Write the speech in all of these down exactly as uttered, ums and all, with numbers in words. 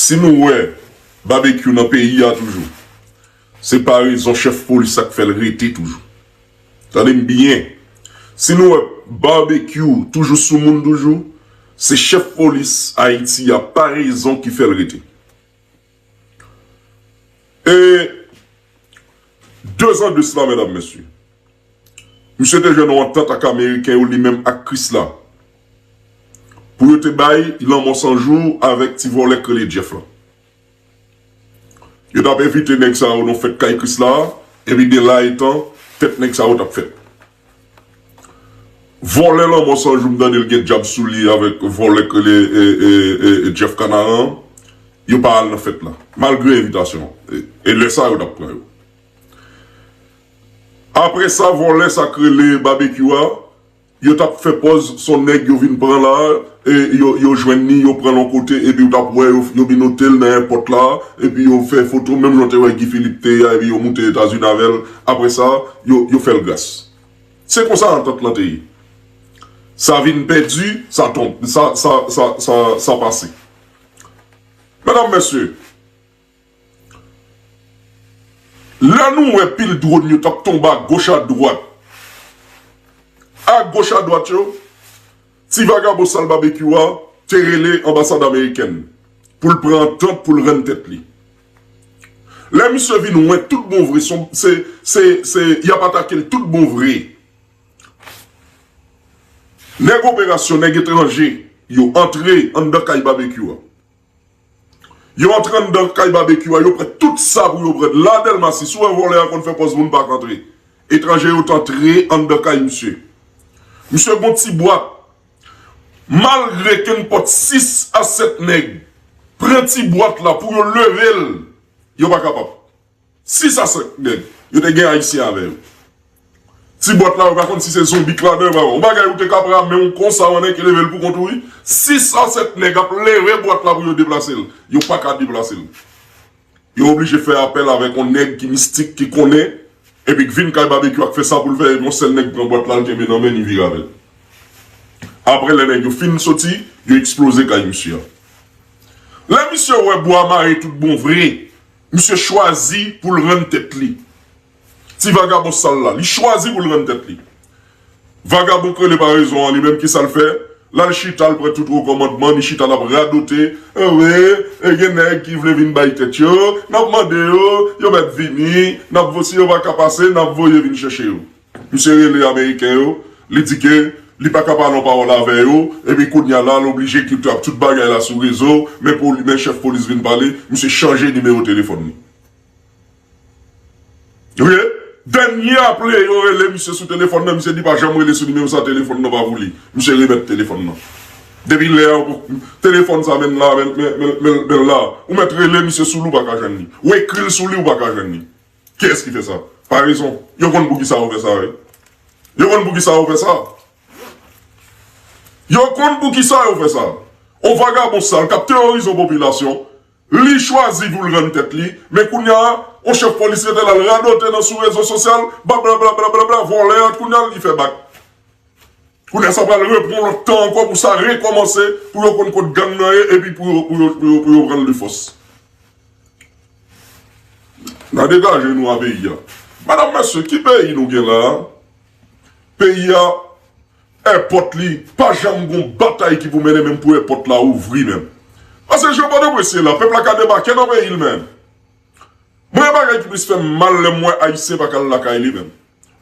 Si nou wè Babekyou nan peyi a toujou, se parezon chèf polis sa k fè l rete toujou. Tande m byen. Si nou wè Babekyou toujou sou moun toujou, se chèf polis Ayiti a parezon ki fè l rete. E dezan de sila, medam, mesye, misye te jwenn yon antant ak Ameriken yo, li menm ak Krisla, pou yo te bay lanmò san jou avèk ti vòlè k rele Jeff la. Yo t ap envite nèg sa yo nan fèt kay Krisla, epi de la etan, tèt nèg sa yo t ap fèt. Vòlè lanmò san jou, m tande l gen djab sou li avèk vòlè k rele, e, e, e, e, Jeff Kanaran, yo pa al nan fèt la, malgre envitasyon an. E, e lè sa yo t ap pran yo. Apre sa, vòlè sa k rele Babekyou a, yo t ap fè pòz s on nèg yo vin pran la, e yo, yo jwenn li, yo pran l yon kote, epi w t ap wè yo, yo binote l nan èpòt la, epi yo fè foto, menm jan w te wè Guy Philippe te ye a, epi yo moute Etazini avè l. Apre sa, yo, yo fè l gras. Se konsa antant lan te ye. Sa vin pèdi, sa tonbe, sa, sa, sa, sa, sa pase. Medam, mesye, lè nou wè pil dwòn yo t ap tonbe agoch adwat, agoch adwat yo, ti vagabon sal Babekyou a te rele anbasad amerikèn pou l pran antant pou l rann tèt li. Lè misye vin wè tout bon vre, se, se, se, se, y ap atake l tout bon vre. Nèg operasyon, nèg etranje, yo antre anndan kay Babekyou a. Yo antre anndan kay Babekyou a, yo pran tout sa pou yo pran. La Dèlma, si w wè vòlè a konn fè pòz moun pa k antre. Etranje yo t antre anndan kay misye. Misye gon ti bwat. Malgre kenpòt sis a sèt nèg pran ti bwat la pou yo leve l, yo pa kapab. Sis a sèt nèg, yo te gen Ayisyen avè yo. Ti bwat la, yo pa konn si se zonbi k ladan, yo pa konn. Yon bagay ou te ka pran men w konsa, w annik leve l pou kont ou, wi. Sis a sèt nèg ap leve bwat la pou yo deplase l. Yo pa ka deplase l. Yo oblije fè apèl avèk yon nèg ki mistik, ki konnen, epi k vin kay Babekyou a k fè sa pou l fè, epi yon sèl nèg pran bwat la, l kenbe nan men, li vire avè l. Apre, lè nèg yo fin soti, yo eksploze kay misye a. Lè misye wè bwa mare tout bon vre, misye chwazi pou l rann tèt li. Ti vagabon sal la, li chwazi pou l rann tèt li. Vagabon k rele parezon an, li menm, ki sa l fè? L al chita, l pran tout wo kòmandman, li chita, l ap radote. Anwe, e gen nèg ki vle vin bay tèt yo, n ap mande yo, yo mèt vini, n ap vo si yo pa ka pase, n ap voye vin chèche yo. Misye rele Ameriken yo, li di ke li pa ka pale yon pawòl avè yo, epi kounye a la, l oblije kite ap tout bagay la sou rezo, men pou li, men chèf polis vin pale, misye chanje nimewo telefòn li. Wi, dènye aple yo rele misye sou telefòn nan, misye di pa janm rele sou nimewo sa, telefòn nan pa pou li. Misye remèt telefòn nan. Depi lè a, telefòn sa menm la, menm, menm, menm, menm la, ou mèt rele misye sou li, ou pa ka jwenn li. Ou ekri l sou li, ou pa ka jwenn li. Kiyès ki fè sa? Parezon. Yo konn pou ki sa yo fè sa, wi. Yo konn pou ki sa yo fè sa. Yo konn pou ki sa yo fè sa. On vagabon sal k ap teworize yon popilasyon, li chwazi pou l rann tèt li, men kounye a, on chèf polis rete la, l radote nan sou rezo sosyal, blablabla, vòlè a, kounye a, li fè bak. Kounye a, sa pral repran lòt tan ankò pou sa rekòmanse, pou yo konn kot gang nan ye, epi pou yo, pou yo, pou yo, pou yo pran l de fòs. N a degaje nou a peyi a. Medam, mesye, ki peyi nou gen la a? Peyi a, èpòt li, pa janm gon batay ki pou mennen menm pou èpòt la ouvri menm. Paske jan Pòtoprens ye la, pèp la ka debake nan peyi l menm. Mwen, yon bagay ki plis fè m mal lè m wè Ayisyen pa ka al lakay li menm.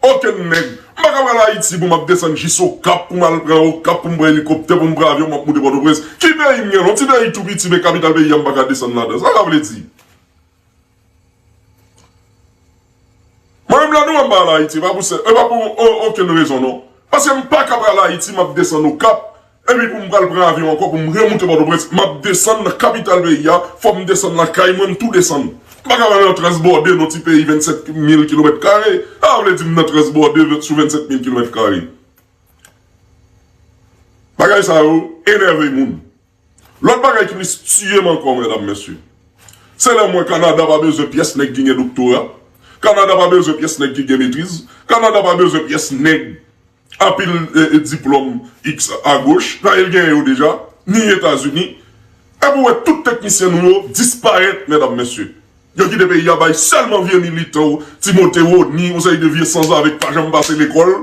Okenn nèg, m pa ka pral Ayiti pou m ap desann jis Okap, pou m al pran Okap, pou m pran elikoptè, pou m pran avyon, m ap moute Pòtoprens. Ki peyi m gen la? Yon ti peyi tou piti, men kapital peyi a m pa ka desann ladan. Sa sa vle di? Mwen menm lè nou wè m pa al Ayiti, e pa pou sè, e pa pou o-, okenn rezon non. Paske m pa ka pral Ayiti, m ap desann Okap, epi pou m pral pran avyon ankò pou m remoute Pòtoprens, m ap desann nan kapital peyi a, fò m desann lakay mwen, m tou desann. M pa ka pral nan transbòde nan ti peyi vennsèt mil kilomèt kare. Sa vle di m nan transbòde sou vennsèt mil kilomèt kare. Bagay sa yo enève moun. Lòt bagay ki plis tiye m ankò, medam, mesye, se lè m wè Kanada pa bezwen pyès nèg ki gen doktora. Kanada pa bezwen pyès nèg ki gen metriz. Kanada pa bezwen pyès nèg anpil, e, e, diplòm X agoch. Dayè, l genyen yo deja. Ni Etazini. Epi w wè tout teknisyen nou yo disparèt, medam, mesye. Yo kite peyi a bay sèlman vye militan, Timote, Rony, yon seri de vye sanzave k pa janm pase lekòl.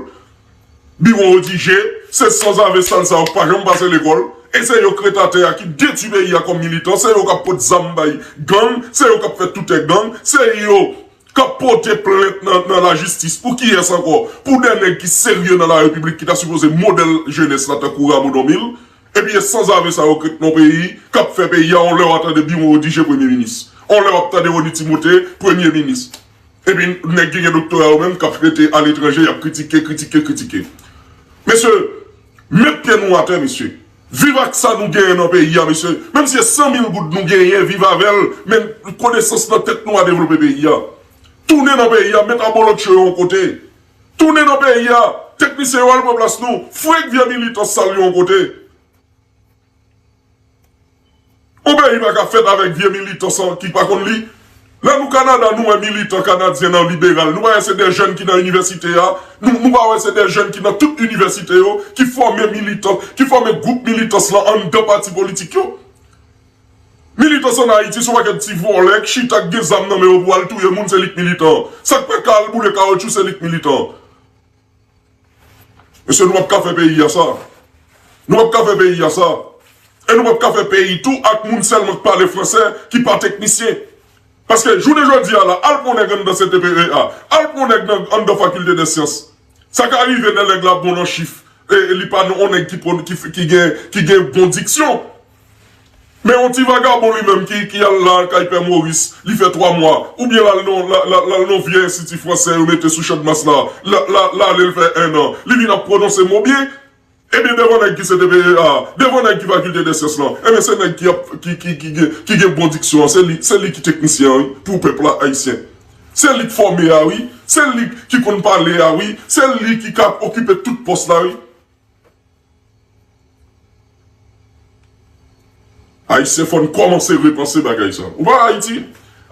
Biwon Odije, se sanzave sal sa yo k pa janm pase lekòl. E se yo k ret atè a ki detwi peyi a kòm militan. Se yo k ap pot zam bay gang. Se yo k ap fè toutè gang. Se yo k ap pote plent nan, nan lajistis. Pou kiyès ankò? Pou de nèg ki serye nan larepiblik, ki ta sipoze modèl jenès la, tankou Rameau Domil. Epi e sanzave sa yo k ret nan peyi, k ap fè peyi a, yon lè w ap tande Biwon Odije premye minis. Yon lè w ap tande Rony Timote premye minis. Epi nèg ki gen doktora yo menm k ap rete aletranje, y ap kritike, kritike, kritike. Mesye, met pye nou atè, mesye. Viv ak sa nou genyen nan peyi a, mesye. Menm si se san mil goud nou genyen, viv avè l, men konesans nan tèt nou a devlope peyi a. Tounen nan peyi a, met abolotcho yo yon kote. Tounen nan peyi a, teknisyen yo al pran plas nou, frenk vye militan sal yo yon kote. Yon peyi pa ka fèt avèk vye militan san ki pa konn li. Lè nou Kanada, nou wè militan kanadyen nan liberal. Nou pa wè se de jèn ki nan inivèsite a. Nou, nou pa wè se de jèn ki nan tout inivèsite yo, ki fòme militan, ki fòme gwoup militans lan anndan pati politik yo. Militans an Ayiti, se yon pakèt ti vòlè k chita k gen zam nan men yo pou al touye moun, se li k militan. Sa k pa ka al boule kawotchou, se li k militan. Mesye, nou p ap ka fè peyi a sa. Nou p ap ka fè peyi a sa. E nou p ap ka fè peyi tou ak moun sèlman k pale fransè, ki pa teknisyen. Paske jounen jodi a la, al pran nèg anndan C T P E A, al pran nèg nan, anndan fakilte dè syans. Sa ka rive de nèg la bon nan chif, e, e li pa yon nèg ki, pwon- ki, ki gen, ki gen bon diksyon. Men yon ti vagabon li menm ki, ki al la kay Pè Moris, li fè twa mwa, oubyen l al nan, la, la, l al nan vye enstiti fransè yo mete sou Channmas la, la, la, l ale l fè en an, li vin ap pwononse mo byen. Ebyen, devan nèg ki C T P E A, devan nèg ki fakilte dè syans lan, ebyen, se nèg ki ap, ki, ki, ki gen, ki gen bon diksyon an, se li, se li ki teknisyen an, wi, pou pèp la ayisyen. Se li k fòme a, wi, se li ki konn pale a, wi, se li ki ka okipe tout pòs la, wi. Ayisyen, fò n kòmanse repanse bagay sa. Ou pa Ayiti?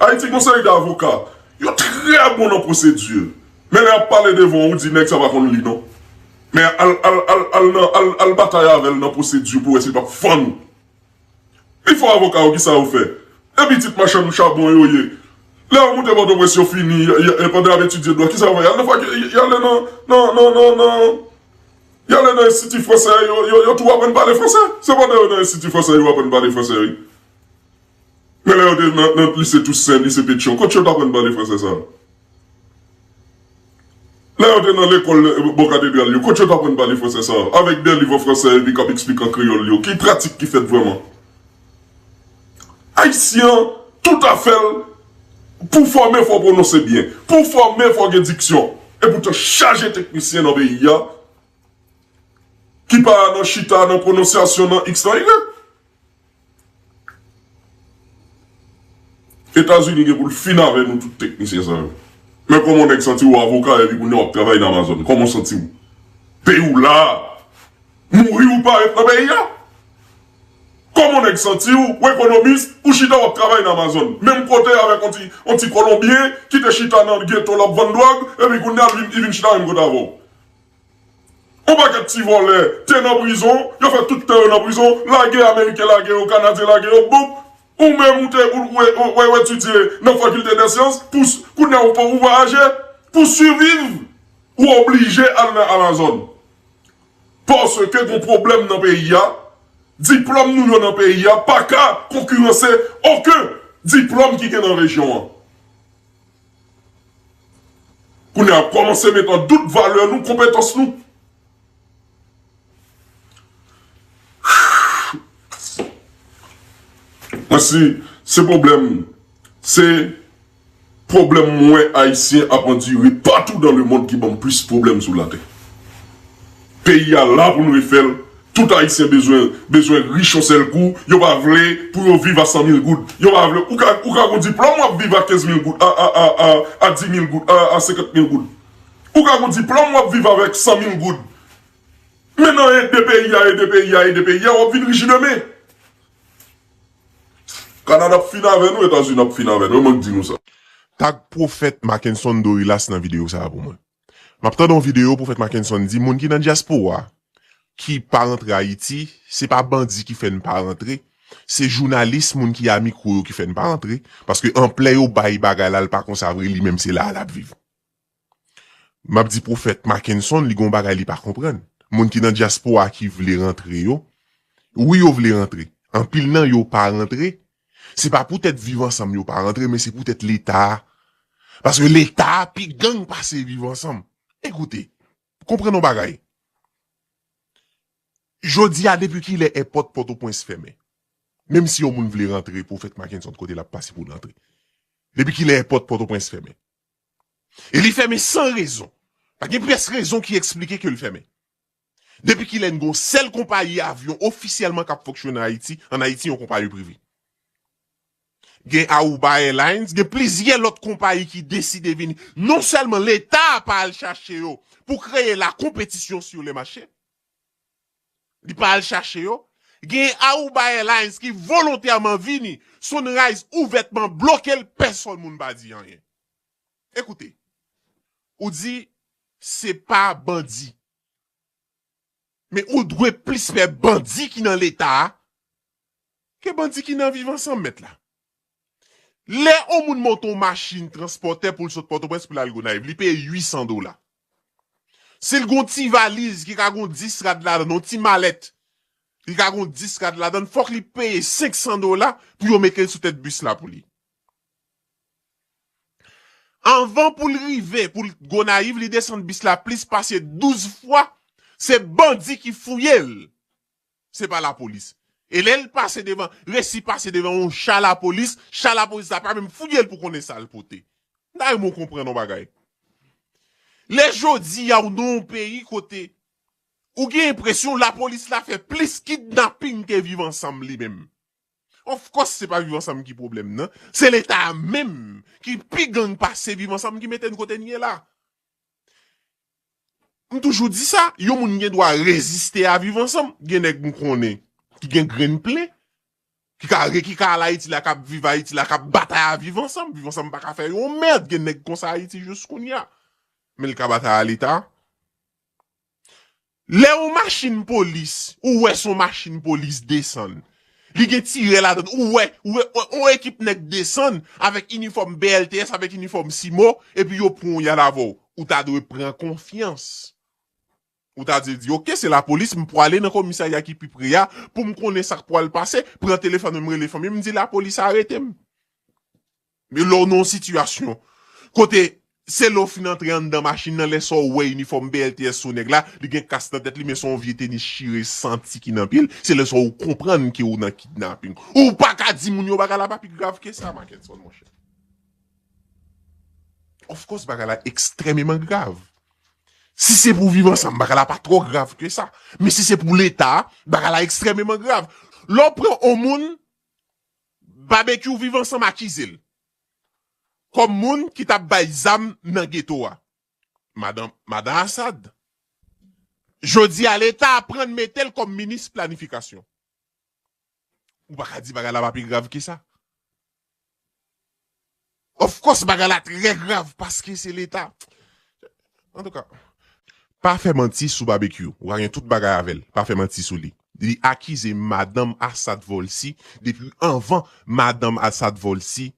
Ayiti gon seri de avoka. Yo trè bon nan pwosedi. Men lè y ap pale devan w, ou di nèg sa pa konn li non. Men al, al, al, al, nan, al, al batay avè l nan pwosedi pou w wè si l p ap fann ou. Li fò avoka yo, kisa yo fè? E pitit machann chabon yo ye. Lè yo moute Pòtoprens, yo fini, y, y, pandan y ap etidye dwa, kisa yo fè? Y al nan fak, y, y ale nan, nan, nan, nan, nan, y ale nan enstiti fransè, yo, yo, yo tou aprann pale fransè. Se pandan yo nan enstiti fransè, yo aprann pale fransè, wi. Men lè yo te nan, nan lise Tousen, lise Petyon, kot yo t aprann pale fransè sa? Lè yo te nan lekòl, eh, bò katedral yo, kot yo t aprann pale fransè sa? Avèk de liv an fransè epi k ap eksplike an kreyòl yo. Ki pratik ki fèt vrèman? Ayisyen an, tout afè l, pou fòme, fò w pwononse byen. Pou fòme, fò w gen diksyon. Epoutan, chaje teknisyen nan peyi a ki pa nan chita nan pwononsyasyon nan X, nan Y. Etazini gen pou l fin avè nou tout teknisyen sa yo. Men kòman w nèg santi w avoka epi kounye a w ap travay nan Amazon? Kòman w santi w? Peyi w la a. Mouri ou pa ret nan peyi a. Kòman w nèg santi w, w ekonomis, ou chita w ap travay nan Amazon? Menm kote avèk yon ti, yon ti Kolonbyen ki te chita nan geto l ap vann dwòg, epi kounye a l vin, li vin chita menm kote avè w. Yon pakèt ti vòlè te nan prizon, yo fè tout tan yo nan prizon, lagè, Ameriken lagè yo, Kanadyen lagè yo, boup! Ou menm ou te, ou, ou, ou, ou, ou etidye nan fakilte dè syans, pou s- kounye a ou pa, ou pa aje, pou siviv, ou oblije al nan Amazon. Paske gon pwoblèm nan peyi a, diplòm nou yo nan peyi a pa ka konkiranse okenn diplòm ki gen nan rejyon an. Kounye a, kòmanse met an dout valè nou, konpetans nou. Mwen, si se pwoblèm, se pwoblèm mwen, Ayisyen ap andire patou dans le monde ki ban m plis pwoblèm sou latè. Peyi a la pou n refè l. Tout Ayisyen bezwen, bezwen rich yon sèl kou. Yo pa vle pou yo viv a san mil goud. Yo pa vle, ou ka, ou ka gon diplòm, w ap viv a kenz mil goud, a, a, a, a, a dis mil goud, a, a senkant mil goud. Ou ka gon diplòm, w ap viv avèk san mil goud. Men nan ede peyi a, ede peyi a, ede peyi a, w ap vin rich demen. Kanada ap fin avè nou, Etazini ap fin avè nou, e mwen k di nou sa. Tag Pwofèt Mackenson Dorilas nan videyo sa a pou mwen. M ap tande yon videyo Pwofèt Mackenson di moun ki nan dyaspora, ki pa rantre Ayiti, se pa bandi ki fè n pa rantre, Se jounalis, moun ki a mikwo yo ki fè n pa antre, paske anplè yo bay bagay la, l pa konsa vre, li menm se la a l ap viv. M ap di pwofèt Mackenson, li gen yon bagay li pa konprann. Moun ki nan dyaspora ki vle rantre yo, wi, yo vle rantre. Anpil nan yo pa rantre. Se pa poutèt Viv Ansanm yo pa rantre, men se poutèt Leta a. Paske Leta a pi gang pase Viv Ansanm. Ekoute, konprann yon bagay. Jodi a, depi kilè èpòt Pòtoprens fèmen? Menm si yon moun vle rantre, pwofèt Mackenson, kote l ap pase pou l rantre? Depi kilè èpòt Pòtoprens fèmen? E li fèmen san rezon. Pa gen pyès rezon ki eksplike ke l fèmen. Depi kilè n gen yon sèl konpayi avyon ofisyèlman k ap fonksyone Ayiti, ann Ayiti, yon konpayi prive? Gen Aruba Airlines, gen plizyè lòt konpayi ki deside vini. Non sèlman Leta a pa al chache yo pou kreye la konpetisyon sur le mache, li pa al chache yo. Gen Aruba Airlines ki volontèman vini, Sunrise ouvètman bloke l, pèsòn moun pa di anyen. Ekoute, ou di se pa bandi. Men ou dwe plis pè bandi ki nan Leta a ke bandi ki nan Viv Ansanm, mèt la. Lè yon moun monte yon machin transpòtè pou l sot Pòtoprens pou l al Gonayiv, li peye uit san dola. Si l gen yon ti valiz ki ka gen yon dis rad ladan l, yon ti malèt, li ka gen yon dis rad ladan l, fòk li peye senk san dola pou yo mete l sou tèt bis la pou li. Anvan pou l rive, pou l Gonayiv, li desann bis la plis pase douz fwa. Se bandi ki fouye l. Se pa lapolis. E lè l pase devan, resi pase devan yon cha lapolis, cha lapolis la pa menm fouye l pou konnen sa l pote. M ta renmen w konprann yon bagay. Lè jodi a ou nan yon peyi kote ou gen enpresyon lapolis la fè plis kidnaping ke Viv Ansanm li menm. Of course, se pa Viv Ansanm ki pwoblèm nan. Se Leta a menm ki pi gang pase Viv Ansanm ki mete n kote n ye la. M toujou di sa, yon moun gen dwa reziste a Viv Ansanm. Gen nèg m konnen ki gen grenn plen, ki ka re, ki ka al Ayiti la, k ap viv Ayiti la, k ap batay a Viv Ansanm. Viv Ansanm pa ka fè yon mèd. Gen nèg konsa Ayiti jis kounye a. Men l ka batay a Leta. Lè yon machin polis, ou wè se yon machin polis desann, li gen tirè ladan l, ou wè, ou wè yon, yon ekip nèg desann avèk inifòm B L T S, avèk inifòm Simo, epi yo pran yon yal avè w, ou ta dwe pran konfyans. Ou ta dwe di, oke, se lapolis, m pwale nan komisarya ki pi pre a pou m konnen sa k pwal pase, pran telefòn mwen, m rele fanmi m, m di lapolis arete m. Men lè w nan yon sitiyasyon kote se lè w fin antre anndan machin nan, lè sa w wè inifòm B L T S sou nèg la, li gen kas nan tèt li, men se yon vye tenis chire santi ki nan pye l, se lè sa w konprann ke w nan kidnaping. Ou pa ka di moun yo bagay la pa pi grav ke sa, Mackenson, monchè. Of course, bagay la ekstrèmeman grav. Si se pou Viv Ansanm, bagay la pa twò grav ke sa. Men si se pou Leta, bagay la ekstrèmeman grav. Lè w pran yon moun, Babekyou Viv Ansanm akize l kòm moun ki t ap bay zam nan geto a. Madan, madan Asad. Jodi a, Leta a pran l mete l kòm minis planifikasyon. Ou pa ka di bagay la pa pi grav ke sa. Of course, bagay la trè grav paske se Leta. Antouka, pa fè manti sou Babekyou. Ou ka gen tout bagay avè l. Pa fè manti sou li. Li akize madanm Asad Volcy depi anvan madanm Asad Volcy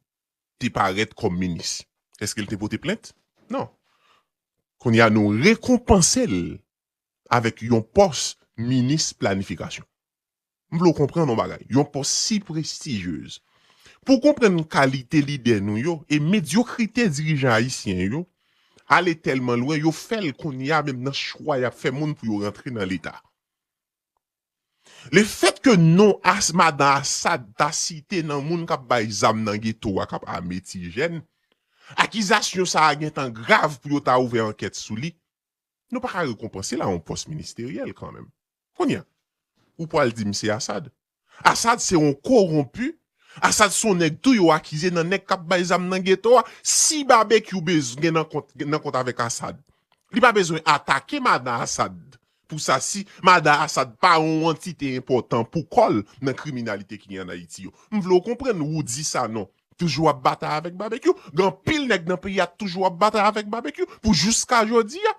te parèt kòm minis. Èske l te pote plent? Non. Kounye a, nou rekonpanse l avèk yon pòs minis planifikasyon. M vle w konprann yon bagay, yon pòs si prestijyez. Pou w konprann kalite lidè nou yo e medyokrite dirijan ayisyen yo, ale tèlman lwen, yo fè l kounye a menm nan chwa y ap fè moun pou yo rantre nan Leta. Lefètke non As-, madan Asad ta site nan moun k ap bay zam nan geto a, k ap ame ti jèn, akizasyon sa a gentan grav pou yo ta ouvè ankèt sou li. Nou pa ka rekonpanse l a yon pòs ministeryèl kanmenm. Kounye a, ou pral di m se Asad. Asad se yon kowonpi. Asad se yon nèg tou yo akize nan nèg k ap bay zam nan geto a. Si Babekyou bezwen gen nan kont, nan kont avèk Asad, li pa bezwen atake madan Asad pou sa. Si madan Asad pa yon antite enpòtan pou kò l nan kriminalite ki gen ann Ayiti yo. M vle w konprann, Roody Sanon toujou ap batay avèk Babekyou. Gen anpil nèg nan peyi a toujou ap batay avèk Babekyou pou jiska jodi a.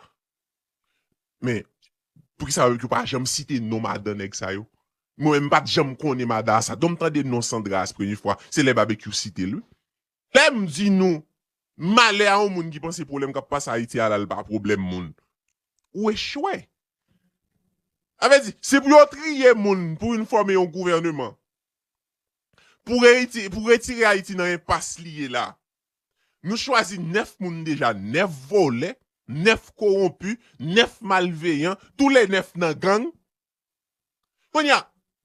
Men, poukisa Babekyou pa janm site non madan nèg sa yo? Mwen menm m pa t janm konnen Mada Assad. Donk m tande non Sandra a se premye fwa, se lè Babekyou site l wi. Lè m di nou, malè a yon moun ki panse pwoblèm k ap pase Ayiti a la, l pa pwoblèm moun. Ou echwe. Sa vle di, se pou yo triye moun pou vin fòme yon gouvèneman. Pou reyiti-, pou retire Ayiti nan enpas li ye la. Nou chwazi nèf moun deja, nèf vòlè, nèf kowonpi, nèf malveyan, tou le nèf nan gang. Kounye a,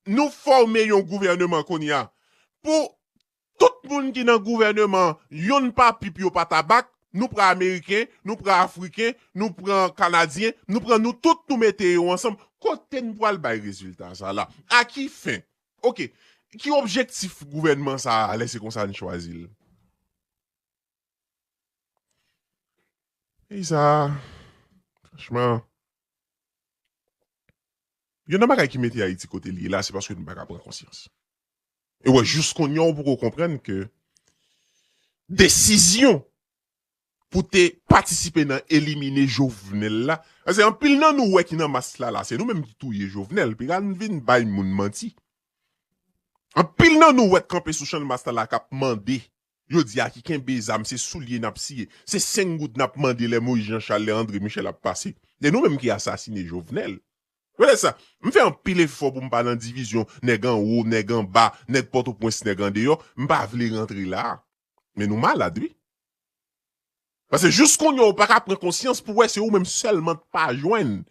nou fòme yon gouvèneman kounye a. Pou tout moun ki nan gouvèneman, yonn pa pip yo pa tabak, nou pran Ameriken, nou pran Afriken, nou pran Kanadyen, nou pran nou tout, nou mete yo ansanm. Kote n pral bay rezilta sa la? A ki fen? Oke, ki objektif gouvènman sa a lè se konsa n chwazi l? Peyi sa a, franchman, youn nan bagay ki mete Ayiti kote l ye la, se paske nou pa ka pran konsyans. E wè, jis kounye a, ou poko konprann ke desizyon pou te patisipe nan elimine Jovenel la, paske anpil nan nou wè ki nan mas la, la, se nou menm ki touye Jovenel, piga n vin bay moun manti. Anpil nan nou wè t kanpe sou Channmas la, la k ap mande. Yo di a ki kenbe zam, se soulye n ap siye. Se senk goud n ap mande lè Moïse Jean Charles, lè André Michel ap pase. E nou menm ki asasine Jovenel. Wè sa, m fè anpil efò pou m pa nan divizyon nèg anwo, nèg anba, nèg Pòtoprens, nèg andeyò. M pa vle rantre la. Men nou malad, wi. Paske jis kounye a, ou pa ka pran konsyans pou wè se ou menm sèlman t pa jwenn.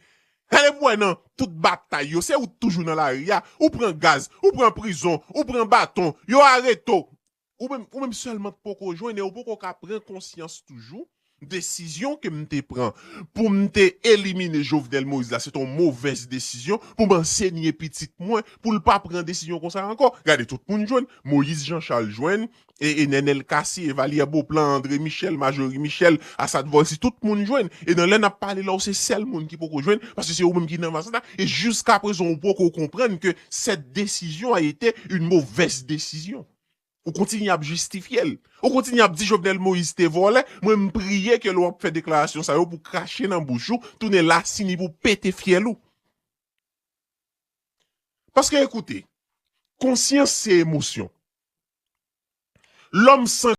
Gade pou wè nan tout batay yo, se ou t toujou nan lari a. Ou pran gaz, ou pran prizon, ou pran baton, yo arete w. Ou menm, ou menm sèlman t poko jwenn e ou poko ka pran konsyans toujou. Desizyon ke m te pran pou m te elimine Jovenel Moïse la, se t on movèz desizyon pou m ansenye pitit mwen, pou l pa pran desizyon konsa ankò. Gade, tout moun jwenn, Moïse Jean Charles jwenn, e, e Nenel Cassy, e Valière Beauplan, André Michel, Marjorie Michel, Assad Volcy, tout moun jwenn. E nan lè n ap pale la, ou se sèl moun ki poko jwenn, paske se ou menm ki nan mas la, e jiskaprezan ou poko konprann ke cette décision a été une mauvaise décision. Ou kontinye ap jistifye l. Ou kontinye ap di Jovenel Moïse te vòlè. Mwen, m priye ke lè w ap fè deklarasyon sa yo pou krache nan bouch ou, tounen lasini pou pete fyèl ou. Paske, ekoute, konsyans se emosyon. Lòm san